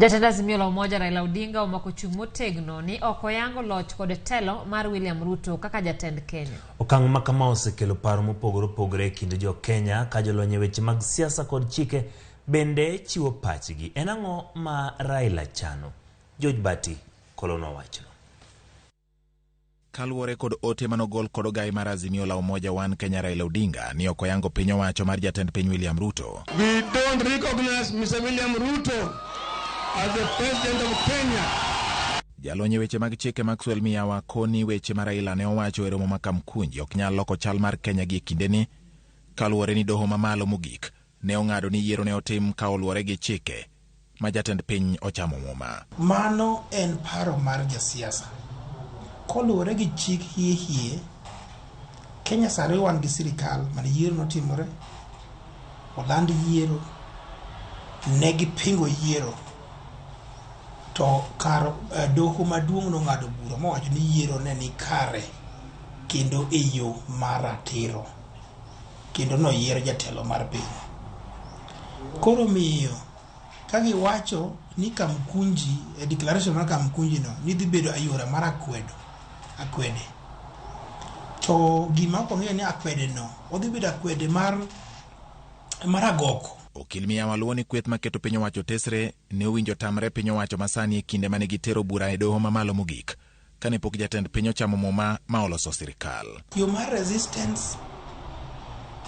Jatend Azimio la Umoja Raila Odinga omako chung' motegno ni ok oyango loch kod telo mar William Ruto kaka jatend Kenya. Okang' ma kama osekelo paro mopogore opogore e kind jo Kenya ka jolony e weche mag siasa kod chike bende chiwo pachgi. En ang'o ma Raila chano? George Bati kolonwa wachno. Kaluwore kod ote manogol kod ogai mar Azimio la Umoja One Kenya Raila Odinga ni ok oyango piny owacho mar jatend piny William Ruto. We don't recognize Mr. William Ruto as the president of Kenya. Jalony e weche mag chike Maxwell Miyawa koni weche ma Raila ne owacho e romo ma Kamkunji ok nyal loko chal mar Kenya gi e kindeni kaluwore ni doho mamalo mogik ne ong'ado ni yiero ne otim ka oluwore gi chike ma jatend piny ochamo muma. Mano en paro mar jasiasa. Koluwore gi chik hie hie, Kenya sani wan gi sirikal mane yiero notimore, oland yiero, ne gipingo yiero to kar doho maduong' nong'ado bura mowacho ni yiero ne ni kare kendo e yo mar ratiro kendo noyier jatelo mar piny. Koro miyo ka giwacho ni Kamkunji e declaration mar Kamkunji no ni dhi bedo ayora mar akwedo akwede to gima ok ong'eyo ni akwede no odhi bedo akwede mar mar agoko. Okil Miyawa luwo ni kweth maketo piny owacho tesre ne owinjo tamre piny owacho masani e kinde mane gitero bura e doho mamalo mogik kane pok jatend piny ochamo muma ma oloso sirikal. Yo mar resistance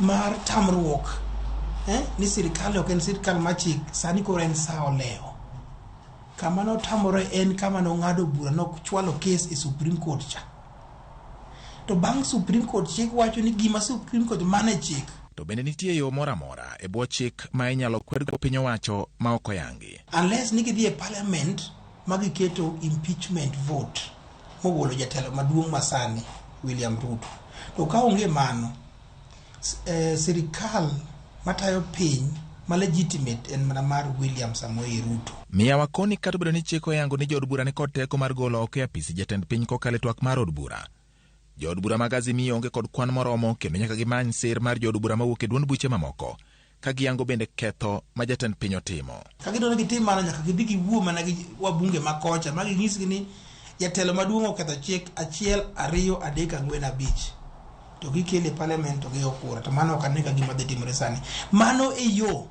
mar tamruok ni sirikal ok en sirikal mar chik sani koro en sa olewo. Kama notamore en kama nong'ado bura nochwalo kes e Supreme Court cha. To bang' Supreme Court chik wacho ni gima Supreme Court mano e chik. To bende nitie yo moro amora e bwo chik ma inyalo kwedgo piny owacho ma ok oyangi. Unless ni gidhi e parliament ma giketo impeachment vote mogolo jatelo maduong' masani William Ruto. To ka onge mano, sirikal matayo piny ma legitimate en mana mar William Samoei Ruto. Miyawa koni kata obedo ni chik oyango ni jood bura ni kod teko mar golo oko e apisi jatend piny kokalo e twak mar od bura. Jood bura mag Azimio onge kod kwan moromo kendo nyaka gimany sir mar jood bura mawuok e duond buche mamoko ka giyango bende ketho ma jatend piny otimo. Ka gidwaro ni gitim mano nyaka gidhi giwuo mana gi wabunge ma kocha ma ginyisgi ni jatelo maduong' oketho chik 1, 2, 3, 4, 5 to gikele e parliament to gigo kura to mano ok ane ka gima dhi timore sani. Mano e yo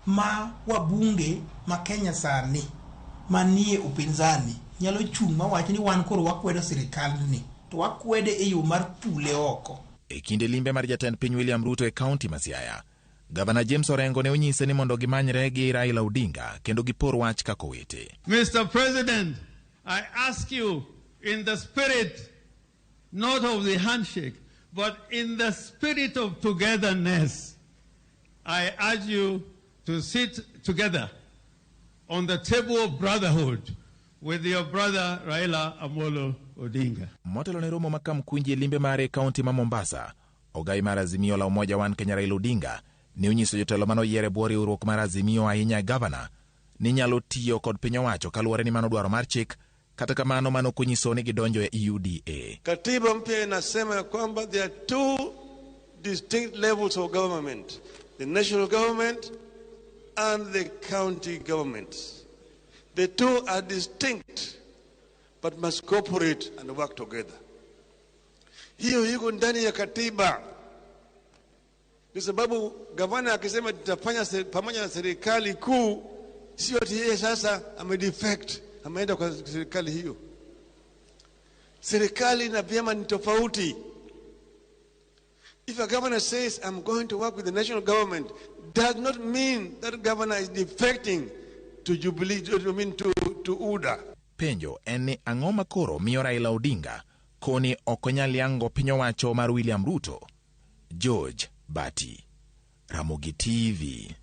ma wabunge ma Kenya sani manie upinzani nyalo chung' mawach ni wan koro wakwedo sirikalni to wakwede e yo mar pule oko. E kinde limbe mar jatend piny William Ruto e kaunti ma Siaya, Gavana James Orengo ne onyise ni mondo gimanyre gi Raila Odinga kendo gipor wach kaka owete. Mr. President, I ask you in the spirit not of the handshake, but in the spirit of togetherness, I urge you to sit together on the table of brotherhood with your brother Raila Amolo Odinga. Motelo ne romo ma Kamkunji e limbe mare e kaunti ma Mombasa, ogai mar Azimio la Umoja One Kenya Raila Odinga ne onyiso jotelo mane oyier e bwo riwruok mar Azimio ahinya gavana ni nyalo tiyo kod piny owacho kaluwore ni mano dwaro mar chik, kata kamano mano ok onyiso ni gidonjo e UDA. Katiba mpya inasema ya kwamba there are two distinct levels of government, the national government and the county governments. The two are distinct but must cooperate and work together. Hiyo iko ndani ya katiba. Ni sababu gavana akisema tutafanya pamoja na serikali kuu, sio ati yeye sasa amedefect, ameenda kwa serikali hiyo. Serikali na vyama ni tofauti. If a governor says, I'm going to work with the national government, does not mean that governor is defecting to Jubilee, I mean to UDA. Penjo en ni ang'o ma koro miyo Raila Odinga koni ok onyal yango piny owacho mar William Ruto? George Bati, Ramogi TV.